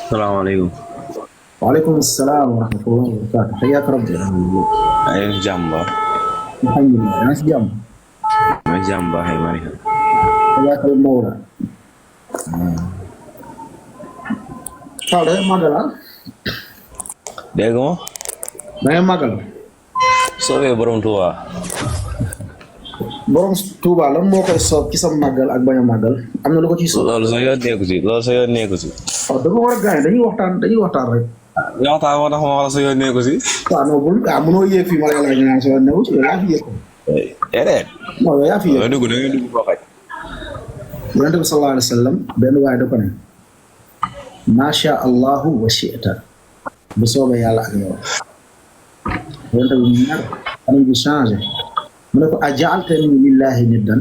السلام عليكم. وعليكم السلام ورحمة الله وبركاته. حياك ربي. أي جنبه. الحمد لله ناس جنب. ما جنبه هي مريها. حياك المولى. Kalau magal ah, Dego, saya magal. sobe borom tuwa. Borom Tuuba lan moo koy soob ci sa magal ak bañ a magal am na lu ko ciy soob. Loolu sa yoon nekku si, loolu sa yoon nekku si. waaw dafa war a gaañ dañuy waxtaan rek. Yow taa moo tax ma wax la sa yoon nekku si. waaw non bul mënoo yéeg fii ma lay laaj naan sa newu ci yow yaa fi yéeg ko. Déedéet. non yow yaa fi yéeg. Da ngay dugg foo xaj. Yonent bi sallallahu alayhi wa sallam benn waay da ko ne macha allahu wa shi'ta bu soobee yàlla ak yow. Yonent bi ñaar anam bi changé mu ne ko ajaaltani lillahi niddan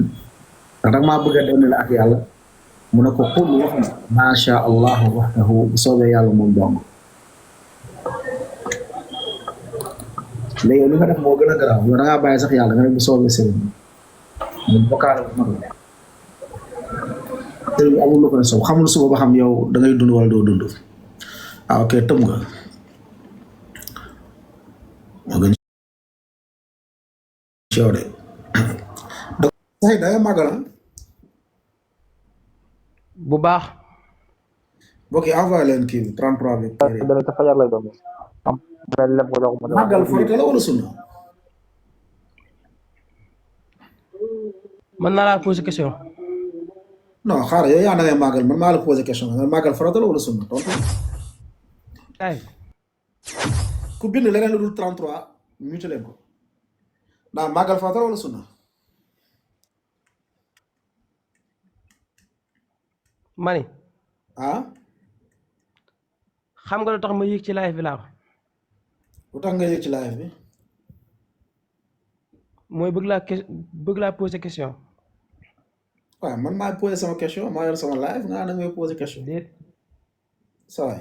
ndax danga maa bëgg a dem la ak yàlla mu ne ko qul wax na macha allahu wahdahu bu soobee yàlla moom dong. léegi li nga def moo gën a garaaw yow da ngaa bàyyi sax yàlla nga ne bu soobee sëriñ bi mu bokkaale bu mag la sëriñ bi amul lu ko soob xamul suba ba xam yow da ngay dund wala doo dund ah ok tëm nga moo gën ci yow de sax da nga màggal bu baax. bokk yi envoyé leen kii bi 33 bi dana ca fajar lay doon am benn leb ko jox ma màggal farata la wala sunna mën naa laa poser question. non xaaral yow yaa da ngay màggal man maa la posé question nga màggal farata la wala sunna tontu ay ku bind leneen lu dul 33 muté leen ko naa màggal farata la wala sunna mani ah xam nga lu tax ma yéeg ci live bi laa wax lu tax nga yëg ci live bi mooy bëgg laa poser question. waaw man maa posé sama question maa yor sama live nga nag may posé question déet ça va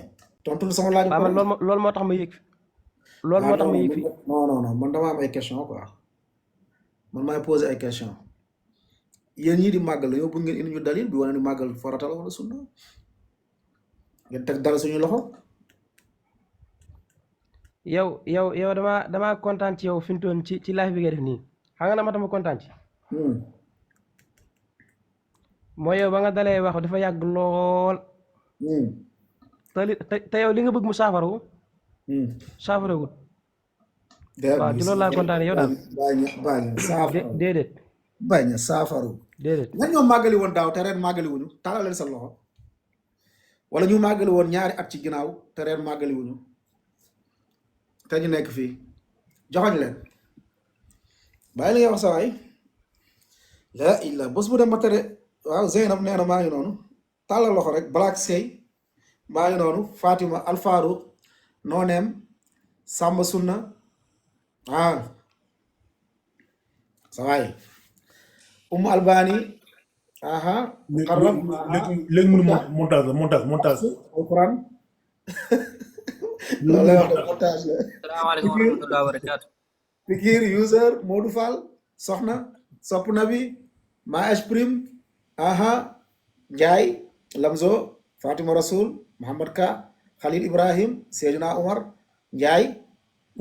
tontu sama laaj waaw man loolu moo tax ma yéeg fi loolu moo tax ma yéeg fi non man dama am ay question quoi man maay posé ay question yéen ñii di màggal yow bu ngeen indi ñu dalil bi wane ni màggal farata la wala sunna ngeen teg dara suñu loxo yow damaa kontaan ci yow fi mu toon ci live bi nga def nii xam nga na ma tama kontaan ci mooy yow ba nga dalee wax dafa yàgg lool te yow li nga bëgg mu saafarawu saafarawut waaw ci loolu laa kontaan yow daal bañ saafaru déedéet bañ saafaru déedéet ñan ñoo màggali woon daaw te ren màggali wuñu taalal leen sa loxo wala ñu màggali woon ñaari at ci ginnaaw te ren màggali wuñu te ñu nekk fii joxoñ leen bàyyi li ngay wax sa waay la illa bés bu dem ba tere waaw Zeynab nee na maa ngi noonu tàllal loxo rek Black Sey maa ngi noonu Fatima Alfaru nooneem Samba Sunna ah sa waay Umu Albani aha xarab léegi mënu montage alquran loolu lay wax de montage la salaamaaleykum wa rahmatulah wa barakaatu. Pikir user Modou Fall soxna sopp nabi Maaj Prime aha Njaay Lamzo Fatima Rasoul Mohamad Ka Khalil Ibrahim Seydina Omar Njaay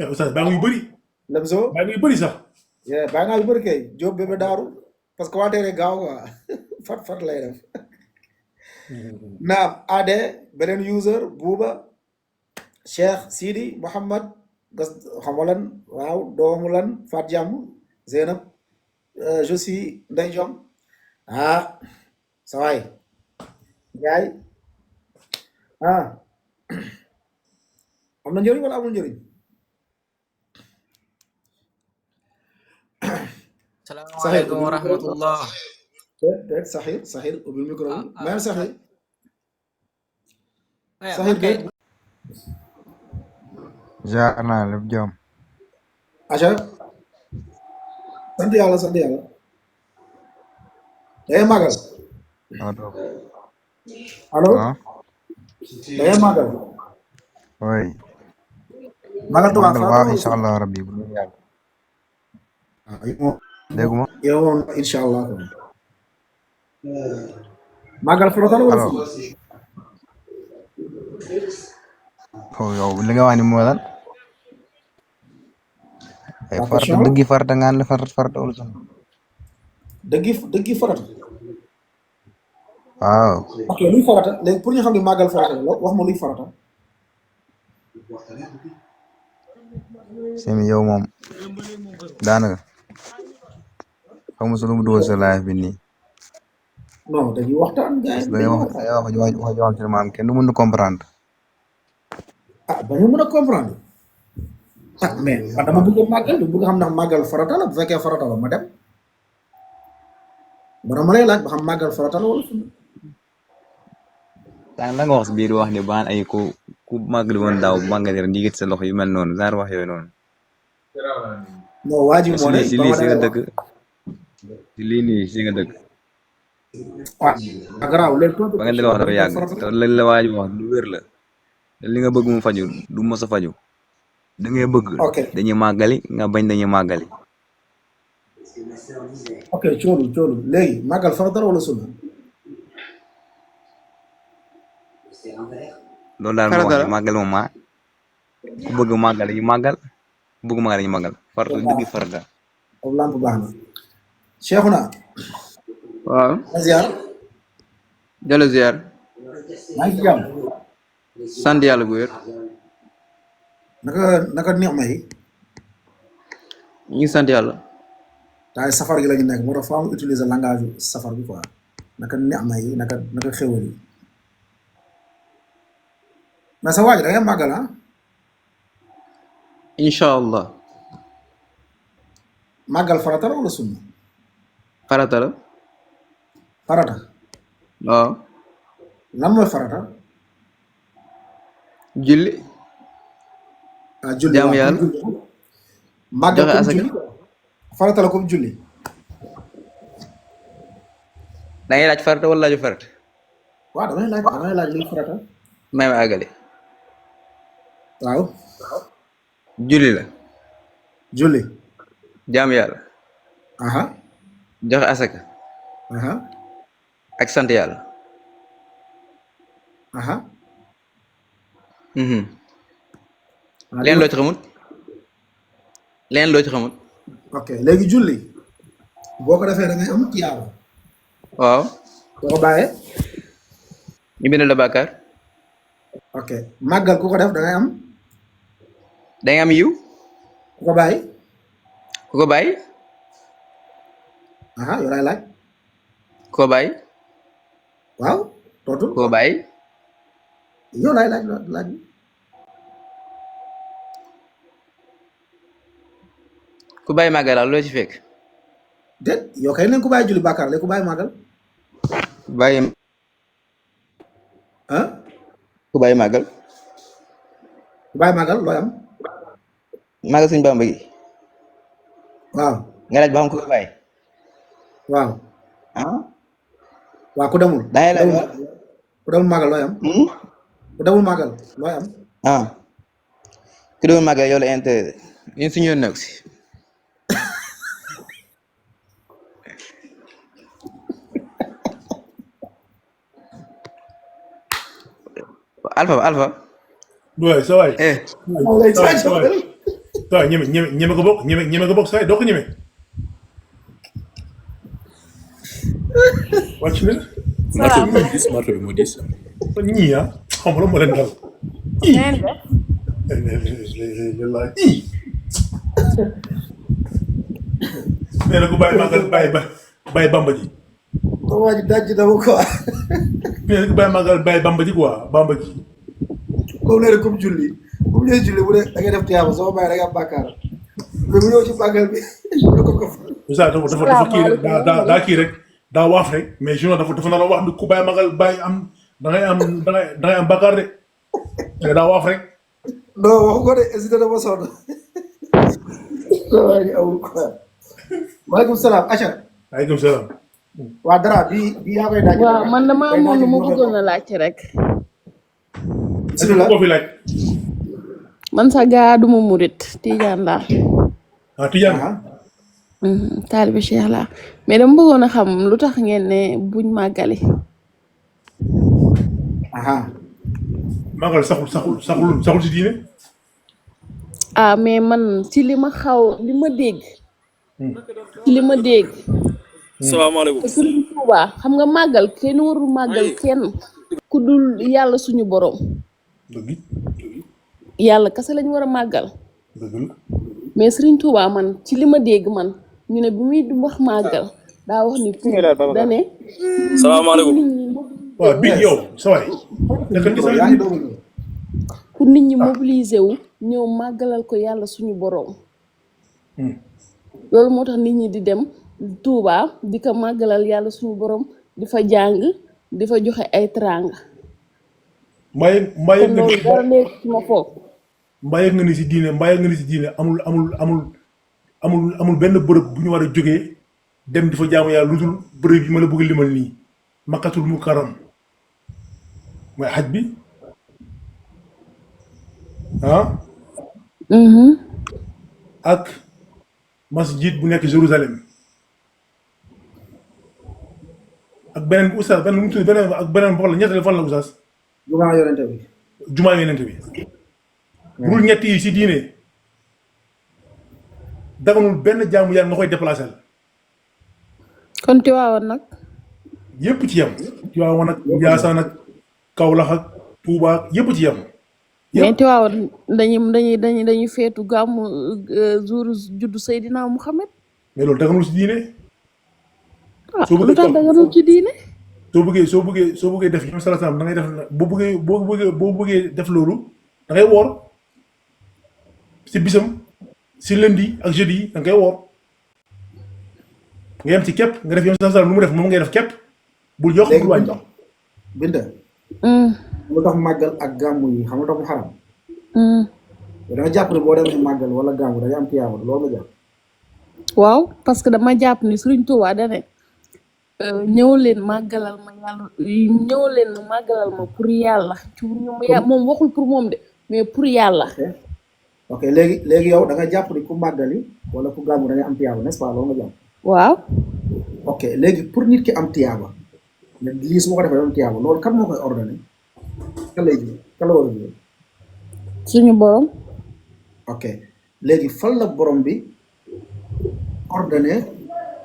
oustaz baa ngi yu bëri Lamzo baa ngi yu bëri sax baa ngaa yu bëri kay Jóob bébé daaru parce que wanteere gaaw quoi fat lay def naam ade beneen user buuba Cheikh Sidi Mohamad gas xamalan waaw doomu lan Fat Jàmm Zeynab je suis Ndey Jom ah sa waay Njaay ah am na njëriñ wala amul njëriñ salaamaaleykum wa rahmatullah. déet Saxir ubbil micro bi même Saxir man Saxir kay de jaar naa lépp jàmm. aca sant yàlla dangay màggal allo dangay màggal oui màggal Tuubaa màggal waaw incha allah rabbi bu ñu yàgg dégguma yow moom incha allah màggal farata la wala alors oh yow li nga wax ni moo lan ay la farata question la dëggi farata nga ne farata wala sunna dëggi farata. waaw ok luy farata léegi pour ñu xam ne màggal farata la wax ma luy farata. semi yow moom daanaka xam nga su lu mu dugal sa live bi nii non dañuy waxtaan gars da yi ngay wax joo xam ne maam kenn du mën a comprendre ah ba ñu mën a comprendre ah mais man dama bëgg a màggal du bëgg xam ndax màggal farata la bu fekkee farata la ma dem ma lay laaj ba xam màggal farata la wala sunna. la nga wax si biir wax ni baan ay ku màggali woon daaw màggali ren yëgit sa loxo yu mel noonu genre wax yooyu noonu. non waa ji moo ne si lii si nga dëkk si lii nii si nga dëkk. ah garaaw leen tontu ba nga dina wax dafa yàgg te lañ la waa ji wax lu wér la te li nga bëgg mu faju du mos a faju da ngay bëgg dañuy màggali nga bañ dañuy màggali. ok coolu léegi màggal farata la wala sunna. loolu daal moo wax ni màggal moom ku bëgg màggal yi màggal ku bëgg màggal yi màggal farata dëgg farata. lamp baax na Cheikhouna. waaw. ziar. jalo ziar. maa ngi ci jàmm. sant yàlla bu wér. naka neex ma yi. ñu ngi sant yàlla. taay safar gi la ñu nekk moo tax faa mu utiliser langage safar bi quoi naka neex ma yi naka xéwal yi. mais sa waaj da ngay màggal ah. incha allah. màggal farata la wala sunna. farata la. farata. waaw. lan mooy farata. julli. ah julli jaamu yàlla. màggal joxe comme asaka. julli farata la comme julli. da ngay laaj farata wala laaju farata. waaw damay laaj luy farata. may ma àggale. waaw. julli la. julli. jaamu yàlla. aha. joxe asaka. aha. ak sant yàlla. aha. leen loo ci xamut. leen loo ci xamut. ok léegi julli boo ko defee da ngay am tiyaaba. waaw. boo ko bàyyee. ñu bindal la bàkkaar. ok màggal ku ko def da ngay am. da ngay am yiw. ku ko bàyyi. ku ko bàyyi. aha yow laay laaj. ku ko bàyyi. waaw tontu. ku ko bàyyi. yow laay laaj. ku bàyyi màggal loo ci fekk. déet yow kay leen ku bàyyi julli bàkkaar léegi ku bàyyi màggal. bàyyi. ah. ku bàyyi màggal. ku bàyyi màggal looy am. màggal suñu Bàmba gi. waaw. nga laaj ba xam ku ko bàyyi. waaw. ah. waaw ku demul. da ngay laaj ku demul màggal looy am. ku demul màggal looy am. ah. ku demul màggal yow la intérêt ñun suñu yoon nekk si. Alpha. waay sa waay. sa waay ñeme ko bokk ñeme ko bokk sa waay doo ko ñeme. wàcc na. marto bi moo diis. ñii ah xam nga moo leen dal. nee na ku bàyyi màggal bàyyi bamba ji. waa ji daj dama quoi. nee na ku bàyyi màggal bàyyi bamba ji quoi bamba ji. comme nee na comme julli bu mu nee julli bu dee da ngay def tiyaaba soo bàyyi da ngay am bàkkaar mais bu ñëw ci màggal bi Moussa dafa kii rek daa kii rek daa waaf rek mais sinon dafa nar a wax ni ku bàyyi màggal bàyyi am da ngay am bàkkaar de te daa waaf rek. non waxu ko de hésité na ma sonn. waa ji amul quoi. maaleykum salaam Acha. waaleykum salaam. waa dara bi yaa koy daaj. waaw man damaa amoon lu ma bëggoon a laajte rek. bisimilah ko fi laaj. man sa gaa duma murit Tijaan laa. ah Tijaan. taalibe Cheikh laa mais dama bëggoon a xam lu tax ngeen ne buñ màggali. màggal saxul si diine. ah mais man ci li ma dégg ci li ma dégg salaamaaleykum. Sëriñ Tuubaa xam nga màggal kenn warul màggal kenn ku dul yàlla suñu borom dëgg yàlla kese lañ war a màggal dëgg mais Sëriñ Tuubaa man ci li ma dégg man ñu ne bi muy wax màggal daa wax ni pour dane salaamaaleykum. waaw bii yow sa waay pour nit ñi mobiliser wu ñëw màggalal ko yàlla suñu borom loolu moo tax nit ñi di dem Touba di ko màggalal yàlla suñu borom di fa jàng di fa joxe ay teraanga. mbaa yëg loolu dara nekk ci ma foog. mbaa yëg nga ni si diine amul benn bërëb bu ñu war a jógee dem di fa jaamu yàlla lu dul bërëb yi ma la bëgg limal nii makkatul mukarram mooy xaj bi ak masjid bu nekk Jérusalem ak beneen bi oustaz beneen mu tudd beneen ak beneen fan la ñetteel fan la oustaz. jumaa yonente bi. bu dul ñett yi si diine daganul benn jaamu yàlla nga koy déplacé la. kon Tiwaawan nag. yëpp ci yem. Tiwaawan ak Njaasaan ak Kawlax ak Tuuba ak yëpp ci yem. mais Tiwaawan dañuy feetu gàmmu jour juddu Seydina Muhammad. mais loolu daganul si diine. lu tax daganul ci diine. soo bëggee def ñoom salaam da ngay def boo bëggee def loolu da ngay woor si bisam si lundi ak jeudi da ngay woor nga yem ci képp nga def ñoom salaam lu mu def moom ngay def képp bul jox bul wàññi. Binta. lu tax màggal ak gàmmu yi xam nga tax mu xaram. da nga jàpp ne boo demee màggal wala gàmmu da nga am tiyaaba loolu nga jàpp. waaw parce que dama jàpp ni Sëriñ Tuubaa da ne ñëw leen màggalal ma yàlla ñëw leen màggalal ma pour yàlla moom waxul pour moom de mais pour yàlla. ok léegi yow da nga jàpp ni ku màggali wala ku gàmmu da nga am tiyaaba n'est-ce pas loolu nga jàpp. waaw. ok léegi pour nit ki am tiyaaba lii su ma ko defee am tiyaaba loolu kan moo koy ordonné kan lay ji kan la war a ji. suñu borom. ok léegi fan la borom bi ordonné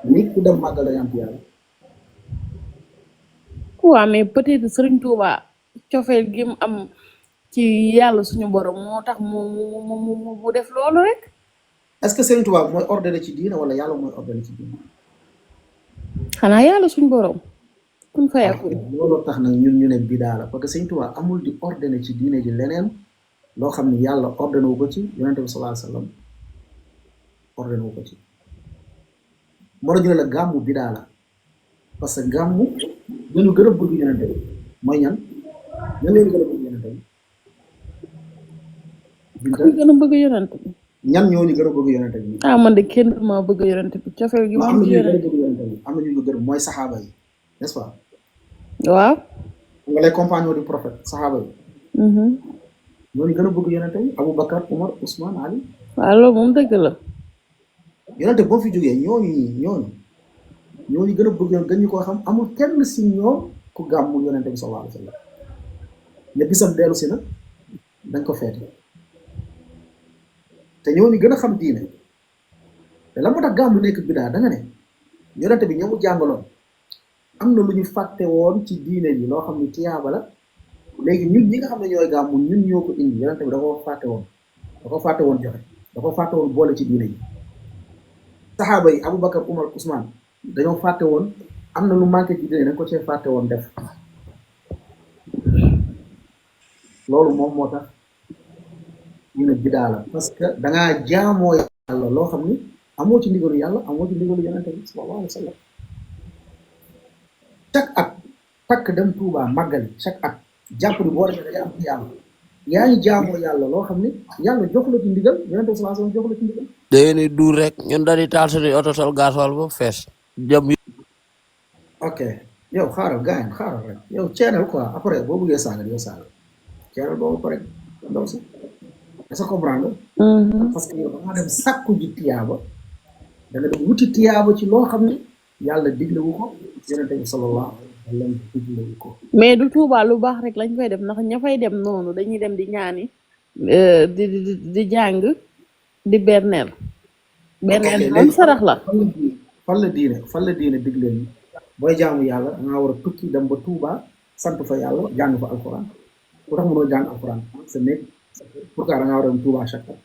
nit ku dem màggal da nga am tiyaaba. waaw mais peut-être Sëriñ Tuuba cofeel gi mu am ci yàlla suñu borom moo tax mu def loolu rek. est-ce que Sëriñ Tuuba mooy ordonné ci diine wala yàlla mooy ordonné ci diine. xanaa yàlla suñu borom. kun fayakun looloo tax nag ñun ñu ne bidaa la parce que Sëriñ Tuuba amul di ordonné ci diine ji leneen loo xam ni yàlla ordonné wu ko ci yonente bi sallallahu alayhi wa sallam ordonné wu ko ci. moo tax ñu ne la gàmmu bidaa la parce que gàmmu dañu gën a bëgg yonente bi mooy ñan leen gën a bëgg yonente bi. ku gën a bëgg yonente bi. ñan ñoo ñu gën a bëgg yonente bi. ah man de kenn du ma bëgg yonente bi cofeel gi am na ñu gën a bëgg yonente bi am na ñu gën mooy saxaaba yi n'est-ce pas. waaw. nga les compagnons du prophète saxaaba yi. ñooñu gën a bëgg yonente bi Aboubacar Umar Ousmane Ali. waaw loolu moom dëgg la. yonente boo fi jógee ñooñu gën a bëgg yoon gën ñu koo xam amul kenn si ñoom ku gàmmul yonente bi sallallahu alayhi wa sallam ne bisam dellu si na dañ ko feete te ñooñu gën a xam diine te la moo tax gàmmu nekk bidaa da nga ne yonente bi ñoomu jàngaloon am na lu ñu fàtte woon ci diine bi loo xam ne tiyaaba la léegi ñun ñi nga xam ne ñooy gàmmu ñun ñoo ko indi yonente bi da ko fàtte woon joxe da ko fàtte woon boole ci diine yi saxaaba yi Aboubacar Umar Ousmane dañoo fàtte woon am na lu manqué ci diine dañ ko cee fàtte woon def loolu moom moo tax ñu ne bidaa la parce que dangaa jaamoo yàlla loo xam ni amoo ci ndigalu yàlla amoo ci ndigalu yonente bi sallallahu alayhi wa sallam chaque at takk dem Touba màggali chaque at jàpp ni boo demee da ngay am ci yàlla yaa ngi jaamoo yàlla loo xam ni yàlla jox la ci ndigal yonente bi sallallahu alayhi wa sallam jox la ci ndigal dañuy duur rek ñun dañuy taal suñuy oto sol gasoil ba fees jëm. ok yow xaaral gaañ xaaral rek yow channel quoi après boo bëggee saaga yow saaga channel boobu pare ndaw si est-ce que comprendre nga parce que yow da ngaa dem sàkku ji tiyaaba da nga dem wuti tiyaaba ci loo xam ne yàlla digle wu ko yonente bi sallallahu leen diglewu ko. mais du Touba lu baax rek lañ fay def ndax ña fay dem noonu dañuy dem di ñaani di jàng di berneel moom sarax la. fan la diine digleen booy jaamu yàlla da ngaa war a tukki dem ba Touba sant fa yàlla jàng fa alxuraan ku tax mënoo jàng alxuraan sa néeg pourquoi da ngaa war a dem Touba chaque fois.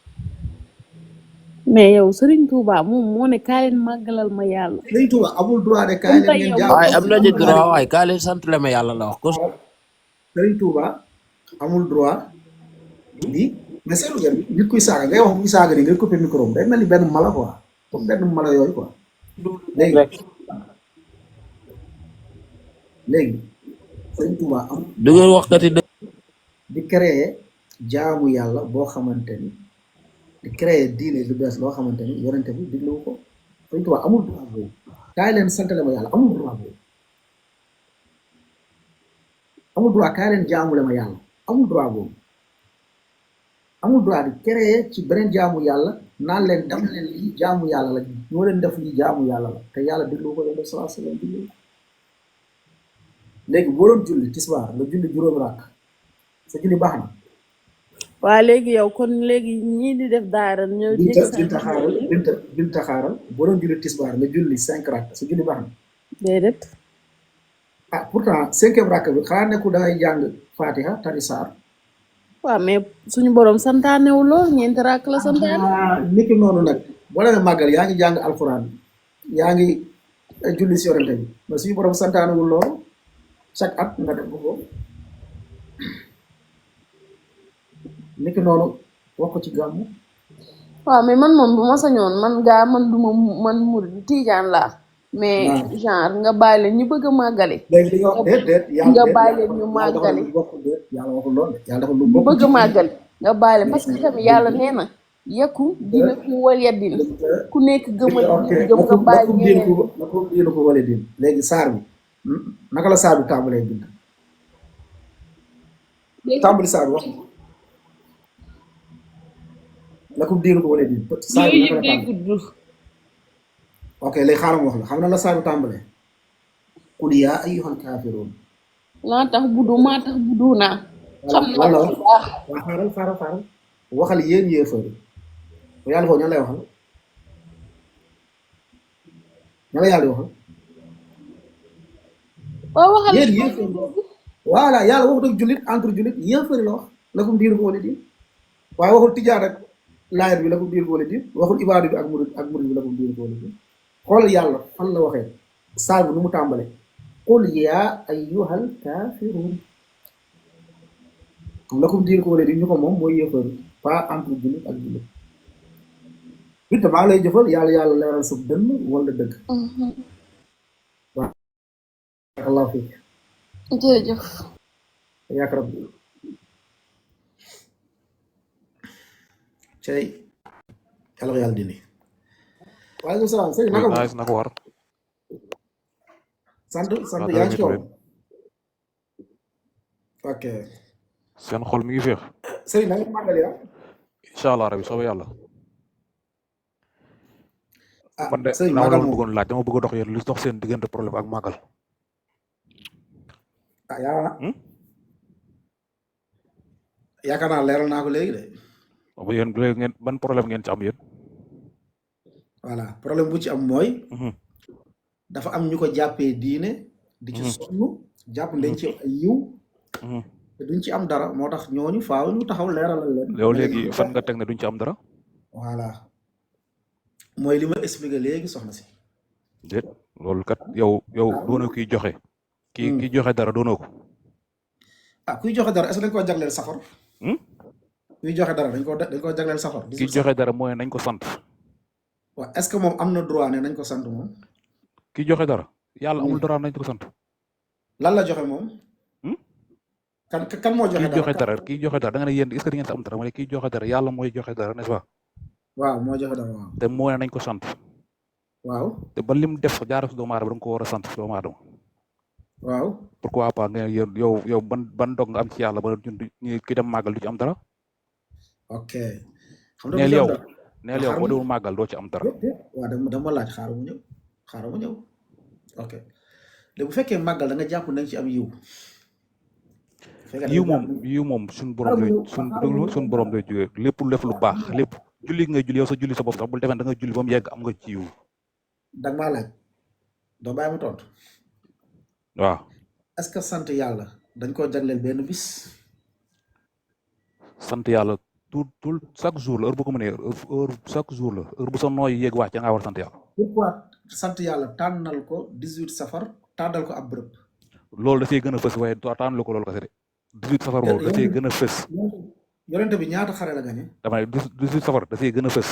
mais yow Serigne Touba moom moo ne kaa leen màggalal ma yàlla. Serigne Touba amul droit de kaa leen ngeen jaamu. waaye am nañu droit waaye kaa leen sant le ma yàlla la wax ko. Serigne Touba amul droit di mais seetlu ngeen nit kuy saaga ngay wax muy saaga ni ngay coupé micro day mel ni benn mala quoi comme benn mala yooyu quoi. léegi Serigne Touba am. du ngeen waxkati di créer jaamu yàlla boo xamante ni. di créer diine lu bees loo xamante ni yorente bi diglewu ko Sëñ Tuubaa amul droit boobu kaay leen santale ma yàlla amul droit boobu amul droit kaay leen jaamule ma yàlla amul droit boobu amul droit di créer ci beneen jaamu yàlla naan leen def leen lii jaamu yàlla la ñoo leen def lii jaamu yàlla la te yàlla diglewu ko leen def sallallahu alayhi wa sallam diglewu ko léegi boo doon julli tisbaar nga julli juróomi rakk sa julli baax na. waa léegi yow kon léegi ñii di def daara ñëw binta xaaral boo doon julli tisbaar nga julli 5 rakk sa julli baax na. déedéet. ah pourtant 5e rakk bi xanaa nekkul dangay jàng Fatiha tari saar. waaw mais suñu borom santaanewul lool 4 rakk la santaane. niki noonu nag boo demee màggal yaa ngi jàng alxuraan yaa ngi julli si yorante bi mais suñu borom santaanewul lool chaque at nga def ko. niki noonu wax ko ci gàmmu. waaw mais man moom bu ma sañoon man duma man murid tiijaan laa mais genre nga bàyyi leen ñu bëgg a màggale. léegi li nga wax déet nga bàyyi leen ñu màggale. yàlla waxul lool yàlla dafa lu ñu bëgg a màggale nga bàyyi leen parce que tamit yàlla nee na yekku dina ku wal yeddina ku nekk gëmal gëm nga bàyyi ñeneen lakum diinukum waliya diin léegi saar bi naka la saar bi tàmbalee bind tàmbali saar bi wax lakum diinukum waliya diin saar bi naka la tàmbalee ok léegi xaaral ma wax la xam na la saar bi tàmbalee qul yaa ayyuhal kaafiruun laa tax budu maa tax budu naa xam na la wax waa xaaral waxal yéen yéefari yàlla foofu ñan lay waxal ñan la yàlla di waxal waaw waxal yéen yéefari voilà yàlla waxut ak jullit entre jullit yéefari la wax lakum diinukum waliya diin waaye waxul tijaan rek laayet bi lakum diinukum waliya diin waxul ibaadu bi ak murid bi lakum diinukum waliya diin xoolal yàlla fan la waxee saar bi nu mu tàmbalee qul yaa ayyuhal kaafiruun lakum diinukum waliya diin ñu ko moom mooy yéefari pas entre jullit ak jullit it maa ngi lay jëfal yàlla leeral sa dënn wala dëgg. waaw. barakallahu fiik. jërëjëf. yaa rabbi. cey yàlla ko yàlla dindi. waaleykum salaam sëñ naka na ko war. sant yaa ngi ci kaw. ok. seen xol mi ngi féex. sëñ na nga màggal ya. incha allah rabi soobee yàlla. man de sëñ dama doon bëggoon laaj dama bëgg a dox yéen lu dox seen diggante problème ak màggal. ah yaakaar naa leeral naa ko léegi de. yéen léegi ngeen ban problème ngeen ci am yéen. voilà problème bu ci am mooy. dafa am ñu ko jàppee diine. di ci sonn jàpp dañ ci ay yiw. te duñ ci am dara moo tax ñooñu faaw ñu taxaw leeralal leen. yow léegi fan nga teg ne duñ ci am dara. voilà mooy li ma expliqué léegi soxna si. déet loolu kat yow doonoo kiy joxe. kiy joxe dara doonoo ko. ah kuy joxe dara est-ce que dañ koo jagleel safar. kuy joxe dara dañ koo jagleel safar. kiy joxe dara mooy nañ ko sant. waaw est-ce que moom am na droit ne nañ ko sant moom. kiy joxe dara yàlla amul droit nañ ko sant. lan la joxe moom. kan moo joxe dara kiy joxe dara da nga ne yéen est-ce que di ngeen am dara ma ne kiy joxe dara yàlla mooy joxe dara n'est-ce pas. waaw moo joxe dara waaw. te moo ne nañ ko sant. waaw te ba lim def jaaree si doomu aadama da nga ko war a sant doomu aadama. waaw pourquoi pas nga yow ban dog nga am ci yàlla ba ñu ki dem màggal du ci am dara. ok. xam nga neel yow boo demul màggal doo ci am dara. waaw dama laaj xaaral mu ñëw ok léegi bu fekkee màggal da nga jàpp nañ ci am yiw yiw moom suñ borom lay suñ borom lay jógee lépp lu def lu baax lépp julli ngay julli yow sa julli sa bopp sax bul defee da nga julli ba mu yegg am nga ci yiw da nga maa laaj doo bàyyi ma tontu waaw est-ce que sant yàlla dañ koo jagleel benn bis sant yàlla tout chaque jour la heure bu ko mënee heure chaque jour la heure bu sa nooy yéeg wàcc nga war sant yàlla pourquoi sant yàlla tànnal ko 18 safar tànnal ko ab bërëb loolu dafay gën a fës waaye tànnal ko loolu kese de 18 safar boobu dafay gën a fës yonente bi ñaata xare la gañe dama ne 18 safar dafay gën a fës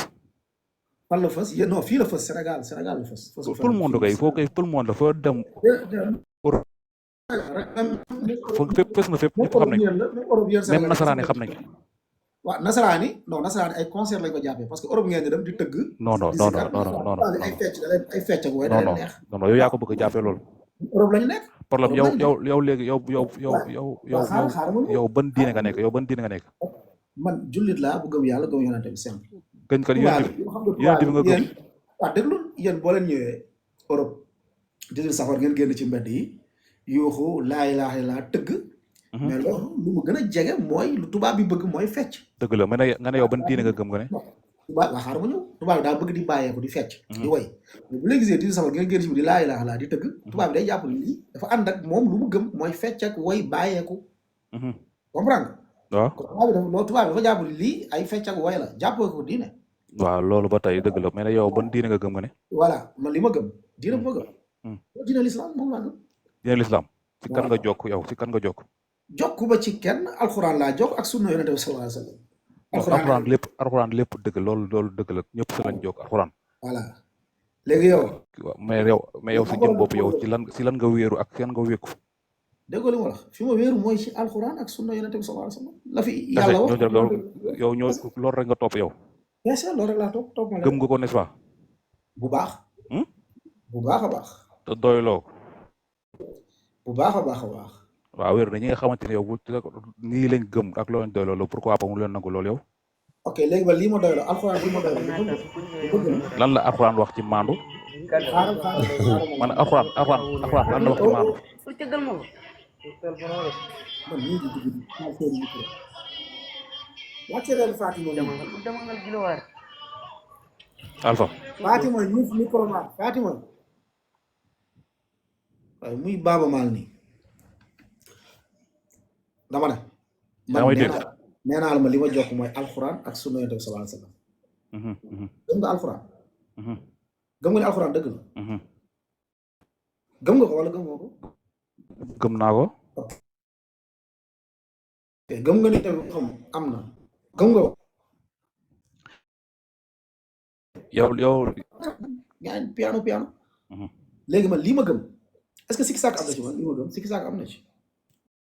fan la fës non fii la fës Sénégal la fës tout le monde kay foo koy tout le monde la foo dem fépp fës na fépp ñëpp xam nañ même nasaraan yi xam nañ waaw nasaraani ay concert lañ ko jàppee parce que Europe ngeen di dem di tëgg non ay fecc ak way da leen neex non yow yaa ko bëgg a jàppee loolu Europe lañu nekk problème yow léegi yow ban diine nga nekk man jullit laa bu gëm yàlla gëm yonente bi simple gën kat yonente bi nga gëm waaw déglu yéen boo leen ñëwee Europe 18 safar ngeen génn ci mbedd yi yuuxu laa ilaaha illallaah tëgg mais loolu lu mu gën a jege mooy lu tubaab bi bëgg mooy fecc dëgg la nga ne yow ban diine nga gëm nga ne tubaab waa xaar ma ñëw tubaab bi daa bëgg di bàyyeeku di fecc di woy mais bu leen gisee 18 safar ngeen génn ci bi di laa ilaaha illallaah di tëgg tubaab bi day jàpp ni lii dafa ànd ak moom lu mu gëm mooy fecc ak woy bàyyeeku comprendre waaw tubaab bi dafa jàpp ni lii ay fecc ak woy la jàppoo ko diine waaw loolu ba tey dëgg la mais yow ban diine nga gëm nga ne voilà man li ma gëm diine bu ma gëm diine l'islam moom laa gëm diine l'islam ci kan nga jokk yow ci kan nga jokk jokku ba ci kenn alxuraan laa jokk ak sunna yonente bi sallallahu alayhi wasallam alxuraan lépp dëgg loolu dëgg la ñëpp si lañ jokk alxuraan voilà léegi yow mais yow sa jëm bopp yow ci lan nga wéeru ak yan nga wékku déggoo li ma wax fi ma wéeru mooy ci alxuraan ak sunna yonente bi sallallahu alayhi wasallam la fi yàlla wax yow loolu rek nga topp yow bien sûr loolu rek laa topp ma gëm nga ko n'est-ce pas bu baax a baax te doyloo bu baax a baax waaw wér na ñi nga xamante ne yow nii lañ gëm ak loo leen doyloo loolu pourquoi pas mu leen nangu loolu yow ok léegi ba lii ma doyloo alxuraan bi ma doyloo lan la alxuraan wax ci maandu man alxuraan lan la wax ci maandu man nii di dugg wàcce leen Fatima Alpha Fatima ñuuf micro ma Fatima waaye muy Baaba Maal nii dama ne man nee naa la ma li ma jokk mooy alxuraan ak sunna yonent bi sallallahu alayhi wasallam gëm nga alxuraan gëm nga ne alxuraan dëgg la gëm nga ko wala gëm nga ko gëm naa ko gëm nga ni tamit xam am na gëm nga ko yow yaa piano léegi man lii ma gëm est-ce que sikki saak am na ci man li ma gëm sikki saak am na ci